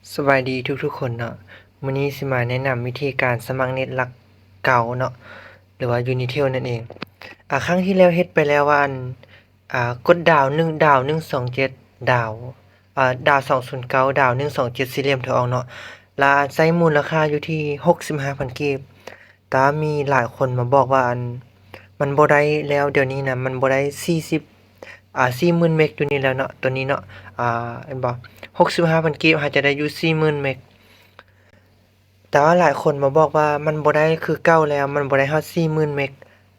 ສະບາຍດີທຸກໆຄົນເນາະ, ມື້ນີ້ຊິມາແນະນຳວິທີການສະໝັກເນັດຫຼັກເກົ້າເນາະ ຫຼືວ່າ Unitel ນັ້ນເອງ. ອາ ຄັ້ງທີ່ແລ້ວເຮັດໄປແລ້ວວ່າ ອັນ ອາ ກົດດາວໜຶ່ງ ດາວໜຶ່ງສອງເຈັດ ດາວ ອາ ດາວສອງສູນເກົ້າ ດາວໜຶ່ງສອງເຈັດ ສີ່ຫຼ່ຽມເທື່ອອອກເນາະ ລະໃຊ້ມູນລະຄ່າຢູ່ທີ່ຫົກສິບຫ້າພັນກີບ. ແຕ່ວ່າມີຫຼາຍຄົນມາບອກວ່າ ອັນ ມັນບໍ່ໄດ້ແລ້ວ ດຽວນີ້ນະ ມັນບໍ່ໄດ້ສີ່ສິບ ອາ ສີ່ໝື່ນເມັກຢູ່ນີ້ແລ້ວເນາະ ໂຕນີ້ເນາະ ອາ ເຫັນບໍ່ ຫົກສິບຫ້າພັນກີບ ເຮົາຈະໄດ້ຢູ່ສີ່ໝື່ນເມັກ. ແຕ່ວ່າຫຼາຍຄົນມາບອກວ່າມັນບໍ່ໄດ້ຄືເກົ່າແລ້ວ ມັນບໍ່ໄດ້ຮອດສີ່ໝື່ນເມັກ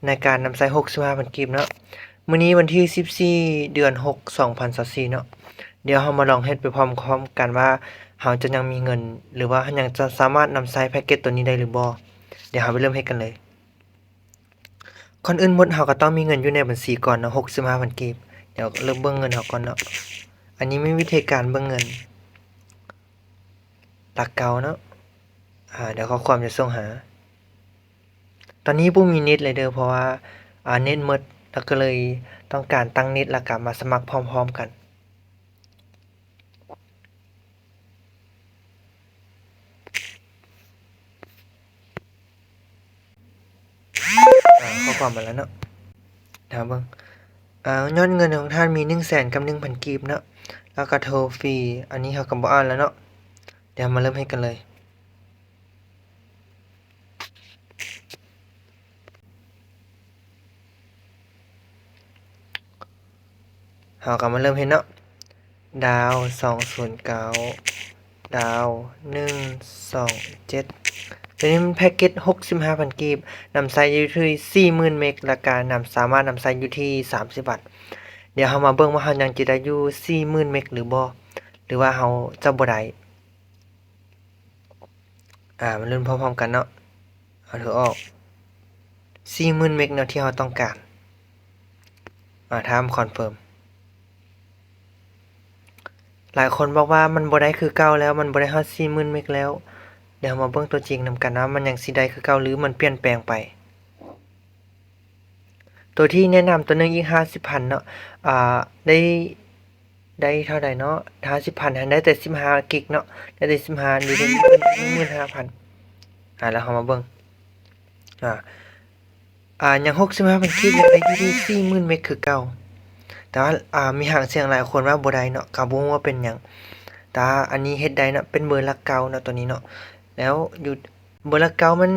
ໃນການນຳໃຊ້ຫົກສິບຫ້າພັນກີບເນາະ. ມື້ນີ້ວັນທີສິບສີ່ ເດືອນຫົກ ສອງພັນຊາວສີ່ເນາະ. ດຽວເຮົາມາລອງເຮັດໄປພ້ອມໆກັນວ່າ ເຮົາຈະຍັງມີເງິນ ຫຼືວ່າເຮົາຍັງຈະສາມາດນຳໃຊ້ແພັກເກັດໂຕນີ້ໄດ້ຫຼືບໍ່. ດຽວເຮົາໄປເລີ່ມເຮັດກັນເລີຍ. ກ່ອນອື່ນໝົດເຮົາກໍຕ້ອງມີເງິນຢູ່ໃນບັນຊີກ່ອນເນາະ ຫົກສິບຫ້າພັນກີບ. ດຽວເລີ່ມເບິ່ງເງິນເຮົາກ່ອນເນາະ. ອັນນີ້ມີວິທີການເບິ່ງເງິນ ຫຼັກເກົ້າເນາະ. ອາ ດຽວຂໍ້ຄວາມຈະສົ່ງຫາ. ຕອນນີ້ບໍ່ມີເນັດເລີຍເດີ ເພາະວ່າ ອາ ເນັດໝົດ ລະກະເລີຍຕ້ອງການຕັ້ງເນັດ ລະກະມາສະໝັກພ້ອມໆກັນ. ອາ ຂໍ້ຄວາມມາແລ້ວເນາະ ດຽວເຮົາເບິ່ງ. ອາ ຍອດເງິນຂອງທ່ານມີໜຶ່ງແສນກັບໜຶ່ງພັນກີບເນາະ ລະກະໂທຟຣີ ອັນນີ້ເຮົາກະບໍ່ອ່ານແລ້ວເນາະ. ດຽວເຮົາມາເລີ່ມເຮັດກັນເລີຍ. ເຮົາກະມາເລີ່ມເຮັດເນາະ ດາວສອງສູນເກົ້າ ດາວໜຶ່ງສອງເຈັດ. ໂຕນີ້ມັນແພັກເກັດຫົກສິບຫ້າພັນກີບ ນຳໃຊ້ຢູ່ທີ່ສີ່ໝື່ນເມັກ ລະກະນຳ ສາມາດນຳໃຊ້ຢູ່ທີ່ສາມສິບວັດ. ດຽວເຮົາມາເບິ່ງວ່າເຮົາຍັງຈະໄດ້ຢູ່ສີ່ໝື່ນເມັກຫຼືບໍ່ ຫຼືວ່າເຮົາຈະບໍ່ໄດ້. ອາ ມາລຸ້ນພ້ອມໆກັນເນາະ. ເອົາຖືອອກ ສີ່ໝື່ນເມັກເນາະທີ່ເຮົາຕ້ອງການ. ອາ ທຳຄອນເຟີມ. ຫຼາຍຄົນບອກວ່າມັນບໍ່ໄດ້ຄືເກົ່າແລ້ວ ມັນບໍ່ໄດ້ຮອດສີ່ໝື່ນເມັກແລ້ວ. ດຽວເຮົາມາເບິ່ງຕົວຈິງນຳກັນວ່າມັນຍັງຊິໄດ້ຄືເກົ່າ ຫຼືມັນປ່ຽນແປງໄປ. ໂຕທີ່ແນະນຳໂຕໜຶ່ງອີກຫ້າສິບພັນເນາະ ອາ ໄດ້ ໄດ້ເທົ່າໃດເນາະ ຫ້າສິບພັນຫັ້ນ ໄດ້ແຕ່ສິບຫ້າກິກເນາະ ໄດ້ແຕ່ສິບຫ້າ ຫຼື ໜຶ່ງໝື່ນຫ້າພັນ. ອາ ແລ້ວເຮົາມາເບິ່ງ ອາ ອາ ຍັງຫົກສິບຫ້າພັນກີບ ຍັງໄດ້ຢູ່ທີ່ສີ່ໝື່ນເມັກຄືເກົ່າ. ແຕ່ວ່າ ອາ ມີຫາງສຽງຫຼາຍຄົນວ່າບໍ່ໄດ້ເນາະ ກະບໍ່ຮູ້ວ່າເປັນຫຍັງ. ແຕ່ວ່າອັນນີ້ເຮັດໄດ້ເນາະ ເປັນເບີຫຼັກເກົ້າເນາະ ໂຕນີ້ເນາະ. ແລ້ວຢູ່ ເບີຫຼັກເກົ້າມັນ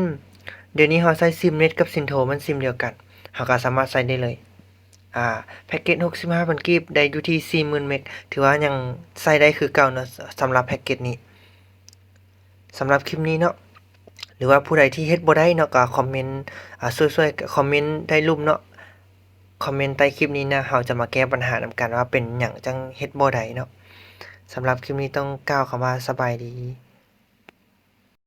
ດຽວນີ້ເຮົາໃຊ້ຊິມເນັດກັບຊິມໂທ ມັນຊິມດຽວກັນ ເຮົາກະສາມາດໃຊ້ໄດ້ເລີຍ. ອາ ແພັກເກັດຫົກສິບຫ້າພັນກີບ ໄດ້ຢູ່ທີ່ສີ່ໝື່ນເມັກ ຖືວ່າຍັງໃຊ້ໄດ້ຄືເກົ່າເນາະ ສຳລັບແພັກເກັດນີ້. ສຳລັບຄລິບນີ້ເນາະ ຫຼືວ່າຜູ້ໃດທີ່ເຮັດບໍ່ໄດ້ເນາະ ກະຄອມເມັນ ອາ ຊ່ວຍໆຄອມເມັນໃຕ້ລຸ່ມເນາະ ຄອມເມັນໃຕ້ຄລິບນີ້ນະ ເຮົາຈະມາແກ້ບັນຫານຳກັນວ່າເປັນຫຍັງຈັ່ງເຮັດບໍ່ໄດ້ເນາະ. ສຳລັບຄລິບນີ້ຕ້ອງກ່າວຄຳວ່າສະບາຍດີ.